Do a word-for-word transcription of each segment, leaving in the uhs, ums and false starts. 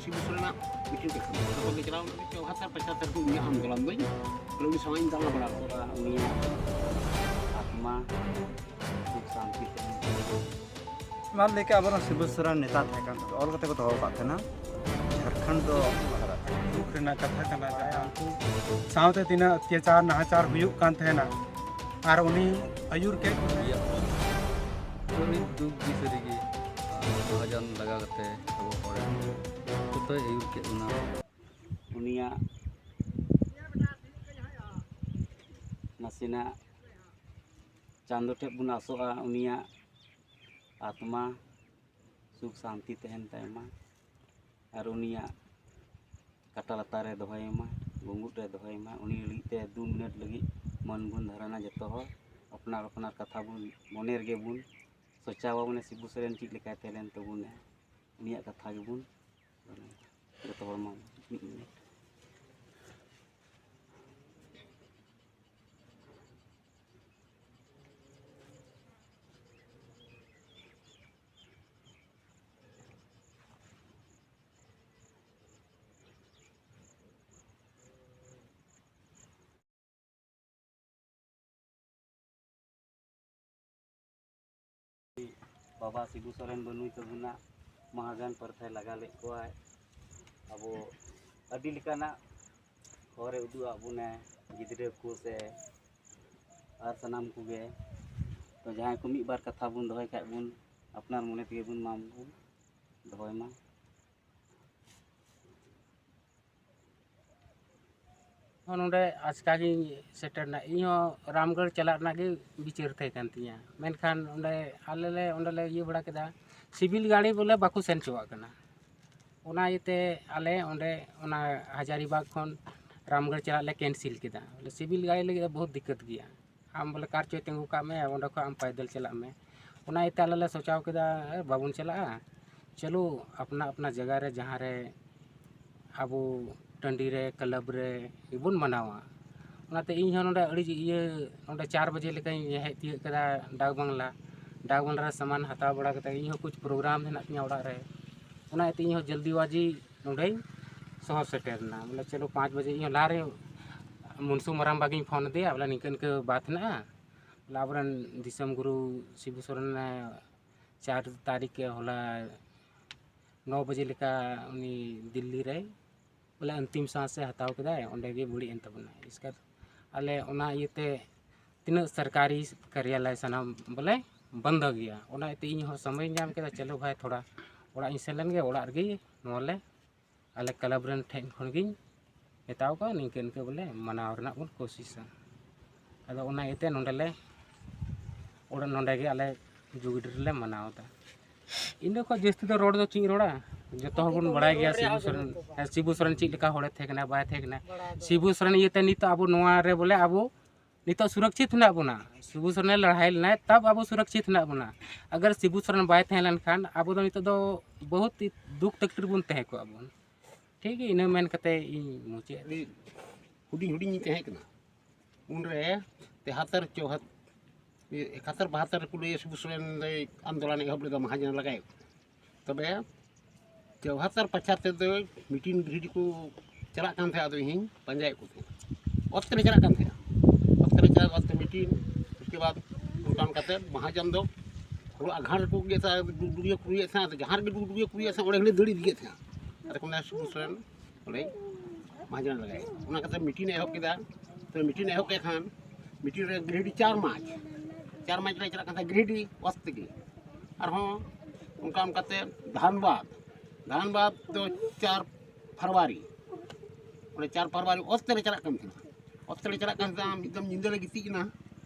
ᱥᱤᱵᱩ ᱥᱚᱨᱮᱱᱟᱜ meeting ᱛᱮ ᱠᱷᱟᱱ ᱚᱱᱟ ᱠᱚᱜᱮ ᱪᱟᱞᱟᱣ ᱞᱮᱱᱟ, ᱪᱚᱣᱦᱟᱛᱛᱚᱨ ᱯᱚᱪᱟᱛᱛᱚᱨ ᱠᱚ ᱩᱱᱤᱭᱟᱜ ᱟᱱᱫᱳᱞᱚᱱ ᱫᱚ ᱤᱧ ᱩᱱᱤ ᱥᱟᱶ ᱤᱧ ᱫᱟᱬᱟ ᱵᱟᱲᱟ ᱠᱚᱜᱼᱟ᱾ ᱩᱱᱤᱭᱟᱜ ᱟᱛᱢᱟ ᱥᱩᱠ ᱥᱟᱱᱛᱤ ᱛᱟᱦᱮᱱ᱾ ᱢᱟ ᱞᱟᱹᱭ ᱠᱮᱫ, ᱟᱵᱚᱨᱮᱱ ᱥᱤᱵᱩ ᱥᱚᱨᱮᱱ ᱱᱮᱛᱟ ᱛᱟᱦᱮᱸ ᱠᱟᱱ ᱛᱟᱠᱚ, ᱚᱞ ᱠᱟᱛᱮ ᱠᱚ ᱫᱚᱦᱚ ᱟᱠᱟᱫ ᱛᱟᱦᱮᱱᱟ, ᱡᱷᱟᱲᱠᱷᱚᱸᱰ ᱫᱚ ᱫᱩᱠ ᱨᱮᱱᱟᱜ ᱠᱟᱛᱷᱟ ᱠᱟᱱᱟ, ᱡᱟᱦᱟᱸ ᱩᱱᱠᱩ ᱥᱟᱶᱛᱮ ᱛᱤᱱᱟᱹᱜ ᱚᱛᱛᱟᱪᱟᱨ ᱱᱟᱦᱟᱪᱟᱨ ᱦᱩᱭᱩᱜ ᱠᱟᱱ ᱛᱟᱦᱮᱱᱟ, ᱟᱨ ᱩᱱᱤ ᱟᱹᱭᱩᱨ ᱠᱮᱫ ᱠᱚᱣᱟᱭ᱾ ᱟᱹᱰᱤ ᱫᱩᱠ ᱜᱮ ᱥᱟᱹᱨᱤᱜᱮ, ᱢᱚᱦᱟᱡᱚᱱ ᱞᱟᱜᱟ ᱠᱟᱛᱮ ᱟᱵᱚ ᱦᱚᱲ ᱡᱚᱛᱚᱭ ᱟᱹᱭᱩᱨ ᱠᱮᱫ ᱵᱚᱱᱟ᱾ ᱩᱱᱤᱭᱟᱜ ᱱᱟᱥᱮᱱᱟᱜ ᱪᱟᱸᱫᱚ ᱴᱷᱮᱱ ᱵᱚᱱ ᱟᱥᱚᱜᱼᱟ, ᱩᱱᱤᱭᱟᱜ ᱟᱛᱢᱟ ᱥᱩᱠ ᱥᱟᱱᱛᱤ ᱛᱟᱦᱮᱱ ᱛᱟᱭ ᱢᱟ, ᱟᱨ ᱩᱱᱤᱭᱟᱜ ᱠᱟᱴᱟ ᱞᱟᱛᱟᱨ ᱨᱮ ᱫᱚᱦᱚᱭ ᱢᱟ, ᱜᱩᱸᱜᱩᱴ ᱨᱮ ᱫᱚᱦᱚᱭ ᱢᱟ᱾ ᱩᱱᱤ ᱞᱟᱹᱜᱤᱫ ᱛᱮ ᱫᱩ ᱢᱤᱱᱤᱴ ᱞᱟᱹᱜᱤᱫ ᱢᱚᱱ ᱵᱚᱱ ᱫᱷᱟᱨᱟᱱᱟ ᱡᱚᱛᱚ ᱦᱚᱲ, ᱟᱯᱱᱟᱨ ᱟᱯᱱᱟᱨ ᱠᱟᱛᱷᱟ ᱵᱚᱱ ᱢᱚᱱᱮ ᱨᱮᱜᱮ ᱵᱚᱱ ᱥᱚᱪᱟᱣᱟ, ᱢᱟᱱᱮ ᱥᱤᱵᱩ ᱥᱚᱨᱮᱱ ᱪᱮᱫ ᱞᱮᱠᱟᱭ ᱛᱟᱦᱮᱸ ᱞᱮᱱ ᱛᱟᱵᱚᱱᱟ, ᱩᱱᱤᱭᱟᱜ ᱠᱟᱛᱷᱟ ᱜᱮᱵᱚᱱ ᱡᱚᱛᱚ ᱦᱚᱲ ᱢᱟ ᱢᱤᱫ ᱢᱤᱱᱤᱴ᱾ ᱵᱟᱵᱟ ᱥᱤᱵᱩ ᱥᱚᱨᱮᱱ ᱵᱟᱹᱱᱩᱭ ᱛᱟᱵᱚᱱᱟ, ᱢᱚᱦᱟᱡᱚᱱ ᱯᱨᱚᱛᱷᱟᱭ ᱞᱟᱜᱟ ᱞᱮᱫ ᱠᱚᱣᱟᱭ᱾ ᱟᱵᱚ ᱟᱹᱰᱤ ᱞᱮᱠᱟᱱᱟᱜ ᱦᱚᱨᱮ ᱩᱫᱩᱜ ᱟᱫ ᱵᱚᱱᱟᱭ, ᱜᱤᱫᱽᱨᱟᱹ ᱠᱚ ᱥᱮ ᱟᱨ ᱥᱟᱱᱟᱢ ᱠᱚᱜᱮ᱾ ᱛᱚ ᱡᱟᱦᱟᱸᱭ ᱠᱚ ᱢᱤᱫ ᱵᱟᱨ ᱠᱟᱛᱷᱟ ᱵᱚᱱ ᱫᱚᱦᱚᱭ ᱠᱷᱟᱡ ᱵᱚᱱ ᱟᱯᱱᱟᱨ ᱢᱚᱱᱮ ᱛᱮᱜᱮ ᱵᱚᱱ ᱢᱟ ᱵᱚᱱ ᱫᱚᱦᱚᱭ ᱢᱟ᱾ ᱦᱚᱸ, ᱱᱚᱰᱮ ᱟᱪᱠᱟ ᱜᱤᱧ ᱥᱮᱴᱮᱨ ᱮᱱᱟ᱾ ᱤᱧ ᱦᱚᱸ ᱨᱟᱢᱜᱚᱲ ᱪᱟᱞᱟᱜ ᱨᱮᱱᱟᱜ ᱜᱮ ᱵᱤᱪᱟᱹᱨ ᱛᱟᱦᱮᱸ ᱠᱟᱱ ᱛᱤᱧᱟᱹ, ᱢᱮᱱᱠᱷᱟᱱ ᱚᱸᱰᱮ ᱟᱞᱮ ᱞᱮ, ᱚᱸᱰᱮ ᱞᱮ ᱤᱭᱟᱹ ᱵᱟᱲᱟ ᱠᱮᱫᱟ, ᱥᱤᱵᱤᱞ ᱜᱟᱹᱲᱤ ᱵᱚᱞᱮ ᱵᱟᱠᱚ ᱥᱮᱱ ᱦᱚᱪᱚᱣᱟᱜ ᱠᱟᱱᱟ᱾ ᱚᱱᱟ ᱤᱭᱟᱹᱛᱮ ᱟᱞᱮ ᱚᱸᱰᱮ ᱚᱱᱟ ᱦᱟᱡᱟᱨᱤᱵᱟᱜᱽ ᱠᱷᱚᱱ ᱨᱟᱢᱜᱚᱲ ᱪᱟᱞᱟᱜ ᱞᱮ ᱠᱮᱱᱥᱮᱞ ᱠᱮᱫᱟ, ᱵᱚᱞᱮ ᱥᱤᱵᱤᱞ ᱜᱟᱹᱲᱤ ᱞᱟᱹᱜᱤᱫ ᱫᱚ ᱵᱚᱦᱩᱛ ᱫᱤᱠᱠᱟᱛ ᱜᱮᱭᱟ᱾ ᱟᱢ ᱵᱚᱞᱮ ᱠᱟᱨ ᱪᱚᱭ ᱛᱤᱸᱜᱩ ᱠᱟᱜ ᱢᱮ, ᱚᱸᱰᱮ ᱠᱷᱚᱱ ᱟᱢ ᱯᱟᱭᱫᱮᱞ ᱪᱟᱞᱟᱜ ᱢᱮ᱾ ᱚᱱᱟ ᱤᱭᱟᱹᱛᱮ ᱟᱞᱮ ᱞᱮ ᱥᱚᱪᱟᱣ ᱠᱮᱫᱟ, "ᱮ, ᱵᱟᱵᱚᱱ ᱪᱟᱞᱟᱜᱼᱟ, ᱪᱚᱞᱚ ᱟᱯᱱᱟ ᱟᱯᱱᱟ ᱡᱟᱭᱜᱟ ᱨᱮ ᱡᱟᱦᱟᱸ ᱨᱮ ᱟᱵᱚ ᱴᱟᱺᱰᱤ ᱨᱮ, ᱠᱞᱟᱵᱽ ᱨᱮ ᱜᱮᱵᱚᱱ ᱢᱟᱱᱟᱣᱟ᱾" ᱚᱱᱟᱛᱮ ᱤᱧ ᱦᱚᱸ ᱱᱚᱰᱮ ᱟᱹᱰᱤ ᱤᱭᱟᱹ, ᱱᱚᱰᱮ ᱪᱟᱨ ᱵᱟᱡᱮ ᱞᱮᱠᱟᱧ ᱦᱮᱡ ᱛᱤᱭᱳᱜ ᱠᱮᱫᱟ ᱰᱟᱠ ᱵᱟᱝᱞᱟ᱾ ᱰᱟᱠ ᱵᱟᱝᱞᱟ ᱨᱮ ᱥᱟᱢᱟᱱ ᱦᱟᱛᱟᱣ ᱵᱟᱲᱟ ᱠᱟᱛᱮ, ᱤᱧ ᱦᱚᱸ ᱠᱩᱪ ᱯᱨᱳᱜᱨᱟᱢ ᱦᱮᱱᱟᱜ ᱛᱤᱧᱟᱹ ᱚᱲᱟᱜ ᱨᱮ, ᱚᱱᱟ ᱤᱭᱟᱹᱛᱮ ᱤᱧ ᱦᱚᱸ ᱡᱚᱞᱫᱤᱵᱟᱡᱤ ᱱᱚᱰᱮᱧ ᱥᱚᱦᱚᱨ ᱥᱮᱴᱮᱨ ᱮᱱᱟ᱾ ᱵᱚᱞᱮ ᱪᱚᱞᱚ ᱯᱟᱸᱪ ᱵᱟᱡᱮ, ᱤᱧ ᱦᱚᱸ ᱞᱟᱦᱟᱨᱮ ᱢᱩᱱᱥᱩ ᱢᱟᱨᱟᱝᱵᱟ ᱜᱤᱧ ᱯᱷᱳᱱ ᱟᱫᱮᱭᱟ, ᱵᱚᱞᱮ ᱱᱤᱝᱠᱟᱹ ᱱᱤᱝᱠᱟᱹ ᱵᱟᱛ ᱦᱮᱱᱟᱜᱼᱟ, ᱵᱚᱞᱮ ᱟᱵᱚᱨᱮᱱ ᱫᱤᱥᱚᱢ ᱜᱩᱨᱩ ᱥᱤᱵᱩ ᱥᱚᱨᱮᱱ ᱪᱟᱨ ᱛᱟᱹᱨᱤᱠᱷ ᱦᱚᱞᱟ ᱱᱚ ᱵᱟᱡᱮ ᱞᱮᱠᱟ ᱩᱱᱤ ᱫᱤᱞᱞᱤ ᱨᱮ ᱵᱚᱞᱮ ᱚᱱᱛᱤᱢ ᱥᱟᱸᱥ ᱮ ᱦᱟᱛᱟᱣ ᱠᱮᱫᱟᱭ, ᱚᱸᱰᱮ ᱜᱮ ᱵᱟᱹᱲᱤᱡ ᱮᱱ ᱛᱟᱵᱚᱱᱟ᱾ ᱤᱥᱠᱟᱨ ᱟᱞᱮ ᱚᱱᱟ ᱤᱭᱟᱹᱛᱮ ᱛᱤᱱᱟᱹᱜ ᱥᱚᱨᱠᱟᱨᱤ ᱠᱟᱨᱭᱟᱞᱚᱭ ᱥᱟᱱᱟᱢ ᱵᱚᱞᱮ ᱵᱚᱱᱫᱚ ᱜᱮᱭᱟ᱾ ᱚᱱᱟ ᱤᱭᱟᱹᱛᱮ ᱤᱧ ᱦᱚᱸ ᱥᱚᱢᱚᱭ ᱧᱟᱢ ᱠᱮᱫᱟ, ᱪᱚᱞᱚ ᱵᱷᱟᱭ ᱛᱷᱚᱲᱟ ᱚᱲᱟᱜ ᱤᱧ ᱥᱮᱱ ᱞᱮᱱ ᱜᱮ, ᱚᱲᱟᱜ ᱨᱮᱜᱮ ᱱᱚᱣᱟ ᱞᱮ ᱟᱞᱮ ᱠᱞᱟᱵᱽ ᱨᱮᱱ ᱴᱷᱮᱱ ᱠᱷᱚᱱ ᱜᱤᱧ ᱢᱮᱛᱟᱣ ᱠᱚᱣᱟ, ᱱᱤᱝᱠᱟᱹ ᱤᱱᱠᱟᱹ ᱵᱚᱞᱮ ᱢᱟᱱᱟᱣ ᱨᱮᱱᱟᱜ ᱵᱚᱱ ᱠᱳᱥᱤᱥᱟ᱾ ᱟᱫᱚ ᱚᱱᱟ ᱤᱭᱟᱹᱛᱮ ᱱᱚᱸᱰᱮ ᱞᱮ ᱚᱲᱟᱜ ᱱᱚᱸᱰᱮ ᱜᱮ ᱟᱞᱮ ᱡᱩᱜᱤᱰᱤ ᱨᱮᱞᱮ ᱢᱟᱱᱟᱣ ᱮᱫᱟ᱾ ᱤᱧ ᱫᱚ ᱠᱷᱚᱡ ᱡᱟᱹᱥᱛᱤ ᱫᱚ ᱨᱚᱲ ᱫᱚ ᱪᱮᱫ ᱤᱧ ᱨᱚᱲᱟ? ᱡᱚᱛᱚ ᱦᱚᱲ ᱵᱚᱱ ᱵᱟᱲᱟᱭ ᱜᱮᱭᱟ ᱥᱤᱵᱩ ᱥᱚᱨᱮᱱ, ᱦᱮᱸ, ᱥᱤᱵᱩ ᱥᱚᱨᱮᱱ ᱪᱮᱫ ᱞᱮᱠᱟ ᱦᱚᱲᱮ ᱛᱟᱦᱮᱸ ᱠᱟᱱᱟ, ᱵᱟᱭ ᱛᱟᱦᱮᱸ ᱠᱟᱱᱟ᱾ ᱥᱤᱵᱩ ᱥᱚᱨᱮᱱ ᱤᱭᱟᱹᱛᱮ ᱱᱤᱛᱚᱜ ᱟᱵᱚ ᱱᱚᱣᱟ ᱨᱮ ᱵᱚᱞᱮ ᱟᱵᱚ ᱱᱤᱛᱚᱜ ᱥᱩᱨᱚᱠᱪᱷᱤᱛ ᱦᱮᱱᱟᱜ ᱵᱚᱱᱟ᱾ ᱥᱤᱵᱩ ᱥᱚᱨᱮᱱ ᱞᱟᱹᱲᱦᱟᱹᱭ ᱞᱮᱱᱟᱭ, ᱛᱟᱵ ᱟᱵᱚ ᱥᱩᱨᱚᱠᱪᱷᱤᱛ ᱦᱮᱱᱟᱜ ᱵᱚᱱᱟ᱾ ᱟᱜᱟᱨ ᱥᱤᱵᱩ ᱥᱚᱨᱮᱱ ᱵᱟᱭ ᱛᱟᱦᱮᱸ ᱞᱮᱱᱠᱷᱟᱱ ᱟᱵᱚ ᱫᱚ ᱱᱤᱛᱚᱜ ᱫᱚ ᱵᱚᱦᱩᱛ ᱫᱩᱠ ᱛᱟᱠᱞᱤᱯ ᱨᱮᱵᱚᱱ ᱛᱟᱦᱮᱸ ᱠᱚᱜᱼᱟ ᱵᱚᱱ᱾ ᱴᱷᱤᱠ ᱜᱮ, ᱤᱱᱟᱹ ᱢᱮᱱ ᱠᱟᱛᱮ ᱤᱧ ᱢᱩᱪᱟᱹᱫ᱾ ᱟᱹᱰᱤ ᱦᱩᱰᱤᱧ ᱦᱩᱰᱤᱧ ᱤᱧ ᱛᱟᱦᱮᱸ ᱠᱟᱱᱟ, ᱩᱱᱨᱮ ᱛᱮᱦᱟᱛᱟᱨ ᱪᱚᱦᱟᱛ-, ᱮᱠᱟᱛᱛᱚᱨ ᱵᱟᱦᱟᱛᱛᱚᱨ ᱨᱮᱠᱚ ᱞᱟᱹᱭᱟ ᱥᱤᱵᱩ ᱥᱚᱨᱮᱱ ᱫᱚᱭ ᱟᱱᱫᱳᱞᱚᱱ ᱮᱦᱚᱵ ᱞᱮᱫᱟ, ᱢᱟᱦᱟᱡᱚᱱ ᱞᱟᱜᱟᱭ᱾ ᱛᱚᱵᱮ ᱪᱚᱣᱦᱟᱛᱛᱚᱨ ᱯᱟᱪᱟᱛᱛᱚᱨ ᱫᱚ ᱢᱤᱴᱤᱝ ᱜᱤᱨᱤᱰᱤ ᱠᱚ ᱪᱟᱞᱟᱜ ᱠᱟᱱ ᱛᱟᱦᱮᱸᱫ, ᱟᱫᱚ ᱤᱧ ᱯᱟᱸᱡᱟᱭᱮᱫ ᱠᱚ ᱛᱟᱦᱮᱸᱫ᱾ ᱚᱛ ᱛᱮᱞᱮ ᱪᱟᱞᱟᱜ ᱠᱟᱱ ᱛᱟᱦᱮᱸᱫ, ᱚᱛ ᱛᱮᱞᱮ ᱪᱟᱞᱟᱜ, ᱚᱛ ᱛᱮ ᱢᱤᱴᱤᱝ᱾ ᱩᱥᱠᱮ ᱵᱟᱫ ᱚᱱᱠᱟ ᱚᱱᱠᱟᱛᱮ ᱢᱟᱦᱟᱡᱚᱱ ᱫᱚ ᱦᱩᱲᱩ ᱟᱜᱷᱟᱲ ᱨᱮᱠᱚ ᱜᱮᱫ ᱛᱟᱦᱮᱸᱫ, ᱰᱩᱜᱰᱩᱜᱤᱭᱟᱹ ᱠᱚ ᱨᱩᱭᱮᱫ ᱛᱟᱦᱮᱸᱫ, ᱡᱟᱦᱟᱸ ᱨᱮᱜᱮ ᱰᱩᱜᱰᱩᱜᱤᱭᱟᱹ ᱠᱚ ᱨᱩᱭᱮᱫ ᱛᱟᱦᱮᱸᱫ, ᱚᱸᱰᱮ ᱜᱮᱞᱮ ᱫᱟᱹᱲ ᱤᱫᱤᱭᱮᱫ ᱛᱟᱦᱮᱸᱫ᱾ ᱟᱫᱚ ᱠᱚ ᱢᱮᱱᱟ ᱥᱤᱵᱩ ᱥᱚᱨᱮᱱ ᱚᱸᱰᱮ ᱢᱟᱦᱟᱡᱚᱱ ᱞᱟᱜᱟᱭ᱾ ᱚᱱᱟ ᱠᱟᱛᱮ ᱢᱤᱴᱤᱝ ᱮ ᱮᱦᱚᱵ ᱠᱮᱫᱟ᱾ ᱛᱚ ᱢᱤᱴᱤᱝ ᱮ ᱮᱦᱚᱵ ᱠᱮᱫ ᱠᱷᱟᱱ ᱢᱤᱴᱤᱝ ᱨᱮ ᱜᱤᱨᱤᱰᱤ ᱪᱟᱨ ᱢᱟᱨᱪ, ᱪᱟᱨ ᱢᱟᱨᱪ ᱨᱮ ᱪᱟᱞᱟᱜ ᱠᱟᱱ ᱛᱟᱦᱮᱸᱫ ᱜᱤᱨᱤᱰᱤ ᱚᱛ ᱛᱮᱜᱮ᱾ ᱟᱨᱦᱚᱸ ᱚᱱᱠᱟ ᱚᱱᱠᱟᱛᱮ ᱫᱷᱟᱱᱵᱟᱫᱽ, ᱫᱷᱟᱱᱵᱟᱫᱽ ᱫᱚ ᱪᱟᱨ ᱯᱷᱮᱵᱽᱨᱩᱣᱟᱨᱤ, ᱚᱸᱰᱮ ᱪᱟᱨ ᱯᱷᱮᱵᱽᱨᱩᱣᱟᱨᱤ ᱚᱛ ᱛᱮᱞᱮ ᱪᱟᱞᱟᱜ ᱠᱟᱱ ᱛᱟᱦᱮᱸᱱᱟ᱾ ᱚᱛ ᱛᱮᱞᱮ ᱪᱟᱞᱟᱜ ᱠᱟᱱ ᱛᱟᱦᱮᱸᱱᱟ, ᱢᱤᱫ ᱫᱚᱢ ᱧᱤᱫᱟᱹ ᱞᱮ ᱜᱤᱛᱤᱡ ᱮᱱᱟ,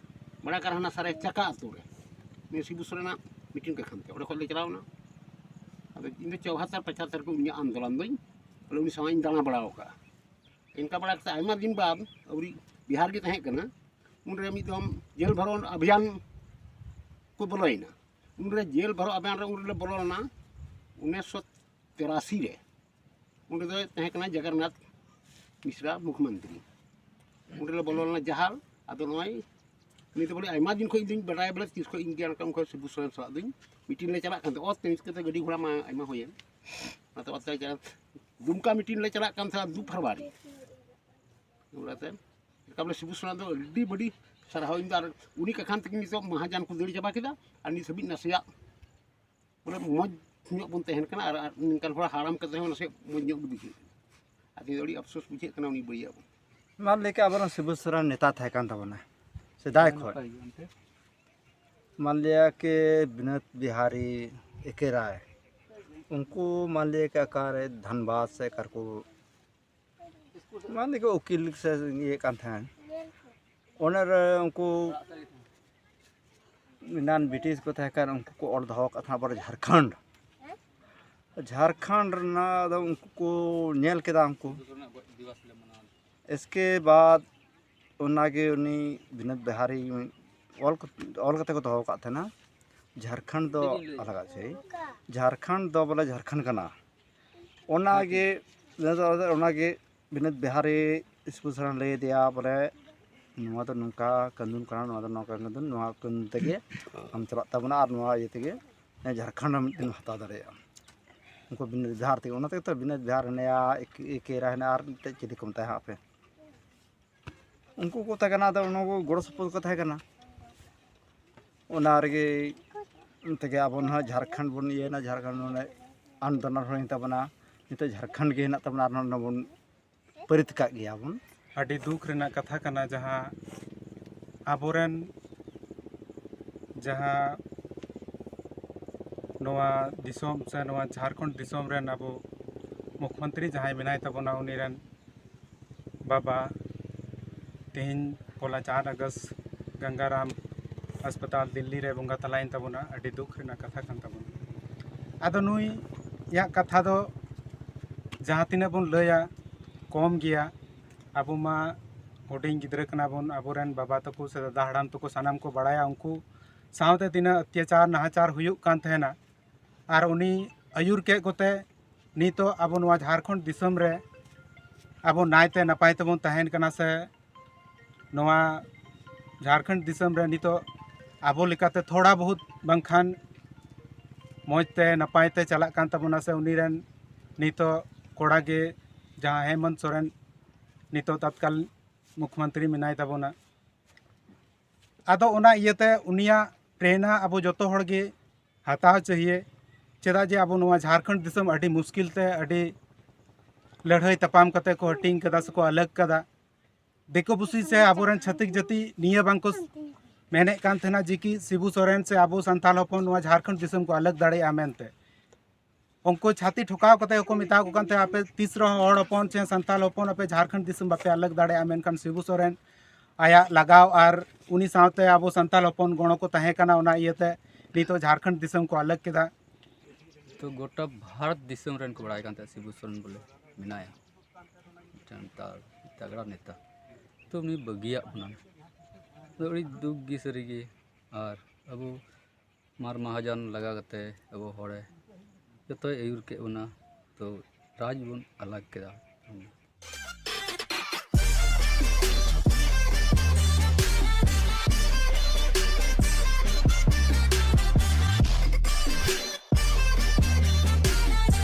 ᱵᱟᱲᱟ ᱠᱟᱨ ᱦᱟᱱᱟ ᱥᱟᱨᱮ ᱪᱟᱠᱟ ᱟᱹᱛᱩ ᱨᱮ, ᱱᱤᱭᱟᱹ ᱥᱤᱵᱩ ᱥᱚᱨᱮᱱᱟᱜ ᱢᱤᱴᱤᱝ ᱠᱚ ᱠᱷᱟᱱ ᱛᱮ ᱚᱸᱰᱮ ᱠᱷᱚᱱ ᱞᱮ ᱪᱟᱞᱟᱣ ᱮᱱᱟ᱾ ᱟᱫᱚ ᱤᱧ ᱫᱚ ᱪᱚᱣᱦᱟᱛᱛᱚᱨ ᱯᱚᱪᱟᱛᱛᱚᱨ ᱠᱚ ᱩᱱᱤᱭᱟᱜ ᱟᱱᱫᱳᱞᱚᱱ ᱫᱚᱧ, ᱵᱚᱞᱮ ᱩᱱᱤ ᱥᱟᱶ ᱤᱧ ᱫᱟᱬᱟ ᱵᱟᱲᱟ ᱟᱠᱟᱫᱼᱟ᱾ ᱤᱱᱠᱟ ᱵᱟᱲᱟ ᱠᱟᱛᱮ ᱟᱭᱢᱟ ᱫᱤᱱ ᱵᱟᱫ ᱟᱹᱣᱨᱤ ᱵᱤᱦᱟᱨ ᱜᱮ ᱛᱟᱦᱮᱸ ᱠᱟᱱᱟ, ᱩᱱᱨᱮ ᱢᱤᱫ ᱫᱚᱢ ᱡᱮᱞ ᱵᱷᱚᱨᱚᱱ ᱟᱵᱷᱤᱭᱟᱱ ᱠᱚ ᱵᱚᱞᱚᱭᱮᱱᱟ᱾ ᱩᱱᱨᱮ ᱡᱮᱞ ᱵᱷᱚᱨᱚᱱ ᱟᱵᱷᱤᱭᱟᱱ ᱨᱮ ᱩᱱ ᱨᱮᱞᱮ ᱵᱚᱞᱚ ᱞᱮᱱᱟ ᱩᱱᱤᱥᱥᱚ ᱛᱤᱨᱟᱥᱤ ᱨᱮ᱾ ᱩᱱ ᱨᱮᱫᱚᱭ ᱛᱟᱦᱮᱸ ᱠᱟᱱᱟ ᱡᱚᱜᱚᱱᱱᱟᱛᱷ ᱢᱤᱥᱨᱟ ᱢᱩᱠᱷᱭᱚᱢᱚᱱᱛᱨᱤ᱾ ᱩᱱ ᱨᱮᱞᱮ ᱵᱚᱞᱚ ᱞᱮᱱᱟ ᱡᱟᱦᱟᱞ᱾ ᱟᱫᱚ ᱱᱚᱜᱼᱚᱭ ᱩᱱᱤ ᱫᱚ ᱵᱚᱞᱮ ᱟᱭᱢᱟ ᱫᱤᱱ ᱠᱷᱚᱱ ᱤᱧ ᱫᱩᱧ ᱵᱟᱰᱟᱭᱟ, ᱵᱚᱞᱮ ᱛᱤᱥ ᱠᱷᱚᱱ ᱤᱧ ᱜᱮ ᱚᱱᱠᱟ ᱩᱱᱠᱩ ᱥᱤᱵᱩ ᱥᱚᱨᱮᱱ ᱥᱟᱞᱟᱜ ᱫᱩᱧ ᱢᱤᱴᱤᱝ ᱞᱮ ᱪᱟᱞᱟᱜ ᱠᱟᱱ ᱛᱟᱦᱮᱸ᱾ ᱚᱛ ᱛᱮ ᱪᱤᱠᱟᱹᱛᱮ ᱜᱟᱹᱰᱤ ᱜᱷᱚᱲᱟ ᱢᱟ ᱟᱭᱢᱟ ᱦᱩᱭᱮᱱ᱾ ᱚᱱᱟᱛᱮ ᱚᱛᱛᱟᱪᱟᱨ ᱫᱩᱢᱠᱟ ᱢᱤᱴᱤᱝ ᱞᱮ ᱪᱟᱞᱟᱜ ᱠᱟᱱ ᱛᱟᱦᱮᱸᱫ ᱫᱩ ᱯᱷᱮᱵᱽᱨᱩᱣᱟᱨᱤ᱾ ᱚᱱᱟᱛᱮ ᱪᱮᱫ ᱞᱮᱠᱟ ᱵᱚᱞᱮ ᱥᱤᱵᱩ ᱥᱚᱨᱮᱱ ᱫᱚ ᱟᱹᱰᱤ ᱵᱟᱹᱰᱤ ᱥᱟᱨᱦᱟᱣ ᱤᱧ ᱫᱚ᱾ ᱟᱨ ᱩᱱᱤ ᱠᱟᱠᱷᱟᱱ ᱛᱮᱜᱮ ᱱᱤᱛᱚᱜ ᱢᱟᱦᱟᱡᱟᱱ ᱠᱚ ᱫᱟᱹᱲ ᱪᱟᱵᱟ ᱠᱮᱫᱟ᱾ ᱟᱨ ᱱᱤᱛ ᱦᱟᱹᱵᱤᱡ ᱱᱟᱥᱮᱭᱟᱜ ᱵᱚᱞᱮ ᱢᱚᱡᱽ ᱧᱚᱜ ᱵᱚᱱ ᱛᱟᱦᱮᱱ ᱠᱟᱱᱟ᱾ ᱟᱨ ᱟᱨ ᱱᱤᱝᱠᱟᱱ ᱦᱚᱲ ᱦᱟᱲᱟᱢ ᱠᱟᱛᱮ ᱦᱚᱸ ᱱᱟᱥᱮᱭᱟᱜ ᱢᱚᱡᱽ ᱧᱚᱜ ᱜᱮ ᱵᱩᱡᱷᱟᱹᱜ ᱠᱟᱱᱟ᱾ ᱟᱨ ᱛᱮᱦᱮᱧ ᱫᱚ ᱟᱹᱰᱤ ᱟᱯᱥᱳᱥ ᱵᱩᱡᱷᱟᱹᱜ ᱠᱟᱱᱟ ᱩᱱᱤ ᱵᱟᱹᱭᱟᱜ ᱵᱚᱱ᱾ ᱢᱟ ᱞᱟᱹᱭ ᱠᱮᱫ ᱟᱵᱚᱨᱮᱱ ᱥᱤᱵᱩ ᱥᱚᱨᱮᱱ ᱱᱮᱛᱟ ᱛᱟᱦᱮᱸ ᱠᱟᱱ ᱛᱟᱵᱚᱱᱟ ᱥᱮᱫᱟᱭ ᱠᱷᱚᱱ᱾ ᱢᱟᱱᱞᱤᱭᱟ ᱠᱤ ᱵᱤᱱᱳᱫ ᱵᱤᱦᱟᱨᱤ ᱮᱠᱮᱨᱟᱭ, ᱩᱱᱠᱩ ᱢᱟᱱᱞᱤᱭᱟ ᱠᱤ ᱚᱠᱟᱨᱮ ᱫᱷᱟᱱᱵᱟᱫᱽ ᱥᱮ ᱚᱠᱟᱨᱮᱠᱚ ᱢᱟᱱᱞᱤᱭᱟ ᱠᱤ ᱩᱠᱤᱞ ᱥᱮ ᱤᱭᱟᱹ ᱠᱟᱱ ᱛᱟᱦᱮᱸᱱ, ᱚᱱᱟ ᱨᱮ ᱩᱱᱠᱩ ᱮᱱᱟᱱ ᱵᱨᱤᱴᱤᱥ ᱠᱚ ᱛᱟᱦᱮᱸ ᱠᱟᱱ, ᱩᱱᱠᱩ ᱠᱚ ᱚᱞ ᱫᱚᱦᱚ ᱟᱠᱟᱫ ᱛᱟᱦᱮᱸᱱᱟ ᱟᱵᱟᱨ ᱡᱷᱟᱲᱠᱷᱚᱸᱰ᱾ ᱡᱷᱟᱲᱠᱷᱚᱸᱰ ᱨᱮᱱᱟᱜ ᱫᱚ ᱩᱱᱠᱩ ᱠᱚ ᱧᱮᱞ ᱠᱮᱫᱟ ᱩᱱᱠᱩ᱾ ᱤᱥᱠᱮ ᱵᱟᱫ ᱚᱱᱟᱜᱮ ᱩᱱᱤ ᱵᱤᱱᱳᱫ ᱵᱤᱦᱟᱨᱤ ᱚᱞ ᱠᱚ-, ᱚᱞ ᱠᱟᱛᱮ ᱠᱚ ᱫᱚᱦᱚ ᱟᱠᱟᱫ ᱛᱟᱦᱮᱸᱱᱟ, ᱡᱷᱟᱲᱠᱷᱚᱸᱰ ᱫᱚ ᱟᱞᱟᱜᱟ ᱪᱮ, ᱡᱷᱟᱲᱠᱷᱚᱸᱰ ᱫᱚ ᱵᱚᱞᱮ ᱡᱷᱟᱲᱠᱷᱚᱸᱰ ᱠᱟᱱᱟ᱾ ᱚᱱᱟᱜᱮ ᱚᱱᱟᱜᱮ ᱵᱤᱱᱳᱫ ᱵᱤᱦᱟᱨᱤ ᱥᱤᱵᱩ ᱥᱚᱨᱮᱱ ᱞᱟᱹᱭ ᱟᱫᱮᱭᱟ ᱵᱚᱞᱮ, ᱱᱚᱣᱟ ᱫᱚ ᱱᱚᱝᱠᱟ ᱠᱟᱹᱱᱩᱱ ᱠᱟᱱᱟ, ᱱᱚᱣᱟ ᱫᱚ ᱱᱚᱝᱠᱟ ᱠᱟᱹᱱᱩᱱ, ᱱᱚᱣᱟ ᱠᱟᱹᱱᱩᱱ ᱛᱮᱜᱮ ᱟᱢ ᱪᱟᱞᱟᱜ ᱛᱟᱵᱚᱱᱟ ᱟᱨ ᱱᱚᱣᱟ ᱤᱭᱟᱹ ᱛᱮᱜᱮ ᱡᱷᱟᱲᱠᱷᱚᱸᱰ ᱦᱚᱸ ᱢᱤᱫ ᱫᱤᱱ ᱦᱟᱛᱟᱣ ᱫᱟᱲᱮᱭᱟᱜᱼᱟ᱾ ᱩᱱᱠᱩ ᱵᱤᱱᱳᱫ ᱵᱤᱦᱟᱨ ᱛᱮᱜᱮ, ᱚᱱᱟ ᱛᱮᱜᱮ ᱛᱚ ᱵᱤᱱᱳᱫ ᱵᱤᱦᱟᱨ ᱦᱮᱱᱟᱭᱟ, ᱮᱠᱮᱨᱟ ᱦᱮᱱᱟᱭᱟ, ᱟᱨ ᱢᱤᱫᱴᱮᱡ ᱪᱤᱞᱤ ᱠᱚ ᱢᱮᱛᱟᱭᱟ ᱦᱟᱸᱜ ᱟᱯᱮ? ᱩᱱᱠᱩ ᱠᱚ ᱛᱟᱦᱮᱸ ᱠᱟᱱᱟ, ᱟᱫᱚ ᱚᱱᱟ ᱠᱚ ᱜᱚᱲᱚ ᱥᱚᱯᱚᱦᱚᱫ ᱠᱚ ᱛᱟᱦᱮᱸ ᱠᱟᱱᱟ᱾ ᱚᱱᱟ ᱨᱮᱜᱮ ᱛᱮᱜᱮ ᱟᱵᱚ ᱱᱚᱣᱟ ᱡᱷᱟᱲᱠᱷᱚᱸᱰ ᱵᱚᱱ ᱤᱭᱟᱹᱭᱮᱱᱟ, ᱡᱷᱟᱲᱠᱷᱚᱸᱰ ᱱᱚᱰᱮ ᱟᱱᱫᱳᱞᱚᱱ ᱦᱩᱭᱮᱱ ᱛᱟᱵᱚᱱᱟ᱾ ᱱᱤᱛᱚᱜ ᱡᱷᱟᱲᱠᱷᱚᱸᱰ ᱜᱮ ᱦᱮᱱᱟᱜ ᱛᱟᱵᱚᱱᱟ ᱟᱨ ᱱᱚᱰᱮ ᱵᱚᱱ ᱯᱟᱹᱨᱤᱛ ᱠᱟᱜ ᱜᱮᱭᱟ ᱵᱚᱱ᱾ ᱟᱹᱰᱤ ᱫᱩᱠ ᱨᱮᱱᱟᱜ ᱠᱟᱛᱷᱟ ᱠᱟᱱᱟ, ᱡᱟᱦᱟᱸ ᱟᱵᱚᱨᱮᱱ ᱡᱟᱦᱟᱸ ᱱᱚᱣᱟ ᱫᱤᱥᱚᱢ ᱥᱮ ᱱᱚᱣᱟ ᱡᱷᱟᱲᱠᱷᱚᱸᱰ ᱫᱤᱥᱚᱢ ᱨᱮᱱ ᱟᱵᱚ ᱢᱩᱠᱷᱭᱚᱢᱚᱱᱛᱨᱤ ᱡᱟᱦᱟᱸᱭ ᱢᱮᱱᱟᱭ ᱛᱟᱵᱚᱱᱟ, ᱩᱱᱤ ᱨᱮᱱ ᱵᱟᱵᱟ ᱛᱮᱦᱮᱧ ᱯᱚᱞᱟ ᱪᱟᱨ ᱟᱜᱚᱥᱴ ᱜᱟᱝᱜᱟᱨᱟᱢ ᱦᱟᱥᱯᱟᱛᱟᱞ ᱫᱤᱞᱞᱤ ᱨᱮ ᱵᱚᱸᱜᱟ ᱛᱟᱞᱟᱭᱮᱱ ᱛᱟᱵᱚᱱᱟ᱾ ᱟᱹᱰᱤ ᱫᱩᱠ ᱨᱮᱱᱟᱜ ᱠᱟᱛᱷᱟ ᱠᱟᱱ ᱛᱟᱵᱚᱱᱟ᱾ ᱟᱫᱚ ᱱᱩᱭᱟᱜ ᱠᱟᱛᱷᱟ ᱫᱚ ᱡᱟᱦᱟᱸ ᱛᱤᱱᱟᱹᱜ ᱵᱚᱱ ᱞᱟᱹᱭᱟ ᱠᱚᱢ ᱜᱮᱭᱟ᱾ ᱟᱵᱚ ᱢᱟ ᱦᱩᱰᱤᱧ ᱜᱤᱫᱽᱨᱟᱹ ᱠᱟᱱᱟ ᱵᱚᱱ, ᱟᱵᱚᱨᱮᱱ ᱵᱟᱵᱟ ᱛᱟᱠᱚ ᱥᱮ ᱫᱟᱫᱟ ᱦᱟᱲᱟᱢ ᱛᱟᱠᱚ ᱥᱟᱱᱟᱢ ᱠᱚ ᱵᱟᱲᱟᱭᱟ, ᱩᱱᱠᱩ ᱥᱟᱶᱛᱮ ᱛᱤᱱᱟᱹᱜ ᱚᱛᱛᱟᱪᱟᱨ ᱱᱟᱦᱟᱪᱟᱨ ᱦᱩᱭᱩᱜ ᱠᱟᱱ ᱛᱟᱦᱮᱱᱟ᱾ ᱟᱨ ᱩᱱᱤ ᱟᱹᱭᱩᱨ ᱠᱮᱫ ᱠᱚᱛᱮ ᱱᱤᱛᱚᱜ ᱟᱵᱚ ᱱᱚᱣᱟ ᱡᱷᱟᱲᱠᱷᱚᱸᱰ ᱫᱤᱥᱚᱢ ᱨᱮ ᱟᱵᱚ ᱱᱟᱭᱛᱮ ᱱᱟᱯᱟᱭ ᱛᱮᱵᱚᱱ ᱛᱟᱦᱮᱱ ᱠᱟᱱᱟ ᱥᱮ ᱱᱚᱣᱟ ᱡᱷᱟᱲᱠᱷᱚᱸᱰ ᱫᱤᱥᱚᱢ ᱨᱮ ᱱᱤᱛᱚᱜ ᱟᱵᱚ ᱞᱮᱠᱟᱛᱮ ᱛᱷᱚᱲᱟ ᱵᱚᱦᱩᱛ ᱵᱟᱝᱠᱷᱟᱱ ᱢᱚᱡᱽ ᱛᱮ ᱱᱟᱯᱟᱭ ᱛᱮ ᱪᱟᱞᱟᱜ ᱠᱟᱱ ᱛᱟᱵᱚᱱᱟ, ᱥᱮ ᱩᱱᱤ ᱨᱮᱱ ᱱᱤᱛᱚᱜ ᱠᱚᱲᱟ ᱜᱮ ᱡᱟᱦᱟᱸ ᱦᱮᱢᱚᱱᱛ ᱥᱚᱨᱮᱱ ᱱᱤᱛᱚᱜ ᱛᱟᱛᱠᱟᱞ ᱢᱩᱠᱷᱭᱚᱢᱚᱱᱛᱨᱤ ᱢᱮᱱᱟᱭ ᱛᱟᱵᱚᱱᱟ᱾ ᱟᱫᱚ ᱚᱱᱟ ᱤᱭᱟᱹᱛᱮ ᱩᱱᱤᱭᱟᱜ ᱯᱨᱮᱨᱱᱟ ᱟᱵᱚ ᱡᱚᱛᱚ ᱦᱚᱲ ᱜᱮ ᱦᱟᱛᱟᱣ ᱪᱟᱹᱦᱤᱭᱮ᱾ ᱪᱮᱫᱟᱜ ᱡᱮ ᱟᱵᱚ ᱱᱚᱣᱟ ᱡᱷᱟᱲᱠᱷᱚᱸᱰ ᱫᱤᱥᱚᱢ ᱟᱹᱰᱤ ᱢᱩᱥᱠᱤᱞ ᱛᱮ, ᱟᱹᱰᱤ ᱞᱟᱹᱲᱦᱟᱹᱭ ᱛᱟᱯᱟᱢ ᱠᱟᱛᱮ ᱠᱚ ᱦᱟᱹᱴᱤᱧ ᱠᱟᱫᱟ ᱥᱮᱠᱚ ᱟᱞᱟᱜᱽ ᱠᱟᱫᱟ᱾ ᱫᱤᱠᱩ ᱯᱩᱥᱤ ᱥᱮ ᱟᱵᱚᱨᱮᱱ ᱪᱷᱟᱹᱛᱤᱠ ᱡᱟᱹᱛᱤ ᱱᱤᱭᱟᱹ ᱵᱟᱝᱠᱚ ᱢᱮᱱᱮᱫ ᱠᱟᱱ ᱛᱟᱦᱮᱱᱟ ᱡᱮ ᱠᱤ ᱥᱤᱵᱩ ᱥᱚᱨᱮᱱ ᱥᱮ ᱟᱵᱚ ᱥᱟᱱᱛᱟᱲ ᱦᱚᱯᱚᱱ ᱱᱚᱣᱟ ᱡᱷᱟᱲᱠᱷᱚᱸᱰ ᱫᱤᱥᱚᱢ ᱠᱚ ᱟᱞᱟᱜᱽ ᱫᱟᱲᱮᱭᱟᱜᱼᱟ ᱢᱮᱱᱛᱮ᱾ ᱩᱱᱠᱩ ᱪᱷᱟᱹᱛᱤ ᱴᱷᱚᱠᱟᱣ ᱠᱟᱛᱮ ᱜᱮᱠᱚ ᱢᱮᱛᱟ ᱠᱚ ᱠᱟᱱ ᱛᱟᱦᱮᱸᱫ, "ᱟᱯᱮ ᱛᱤᱥ ᱨᱮᱦᱚᱸ ᱦᱚᱲ ᱦᱚᱯᱚᱱ ᱥᱮ ᱥᱟᱱᱛᱟᱲ ᱦᱚᱯᱚᱱ ᱟᱯᱮ ᱡᱷᱟᱲᱠᱷᱚᱸᱰ ᱫᱤᱥᱚᱢ ᱵᱟᱯᱮ ᱟᱞᱟᱜᱽ ᱫᱟᱲᱮᱭᱟᱜᱼᱟ", ᱢᱮᱱᱠᱷᱟᱱ ᱥᱤᱵᱩ ᱥᱚᱨᱮᱱ ᱟᱭᱟᱜ ᱞᱟᱜᱟᱣ ᱟᱨ ᱩᱱᱤ ᱥᱟᱶᱛᱮ ᱟᱵᱚ ᱥᱟᱱᱛᱟᱲ ᱦᱚᱯᱚᱱ ᱜᱚᱲᱚ ᱠᱚ ᱛᱟᱦᱮᱸ ᱠᱟᱱᱟ, ᱚᱱᱟ ᱤᱭᱟᱹᱛᱮ ᱱᱤᱛᱚᱜ ᱡᱷᱟᱲᱠᱷᱚᱸᱰ ᱫᱤᱥᱚᱢ ᱠᱚ ᱟᱞᱟᱜᱽ ᱠᱮᱫᱟ᱾ ᱛᱚ ᱜᱚᱴᱟ ᱵᱷᱟᱨᱚᱛ ᱫᱤᱥᱚᱢ ᱨᱮᱱ ᱠᱚ ᱵᱟᱲᱟᱭ ᱠᱟᱱ ᱛᱟᱦᱮᱸᱫ ᱥᱤᱵᱩ ᱥᱚᱨᱮᱱ ᱵᱚᱞᱮ ᱢᱮᱱᱟᱭᱟ, ᱢᱤᱫᱴᱮᱱ ᱛᱟᱜ-, ᱛᱟᱜᱽᱲᱟ ᱱᱮᱛᱟ᱾ ᱛᱚ ᱩᱱᱤ ᱵᱟᱹᱜᱤᱭᱟᱜ ᱵᱚᱱᱟ, ᱟᱫᱚ ᱟᱹᱰᱤ ᱫᱩᱠ ᱜᱮ ᱥᱟᱹᱨᱤᱜᱮ᱾ ᱟᱨ ᱟᱵᱚ ᱢᱟᱨ ᱢᱟᱦᱟᱡᱚᱱ ᱞᱟᱜᱟ ᱠᱟᱛᱮ ᱟᱵᱚ ᱦᱚᱲᱮ ᱡᱚᱛᱚᱭ ᱟᱹᱭᱩᱨ ᱠᱮᱫ ᱵᱚᱱᱟ, ᱛᱚ ᱨᱟᱡᱽ ᱵᱚᱱ ᱟᱞᱟᱜᱽ ᱠᱮᱫᱟ᱾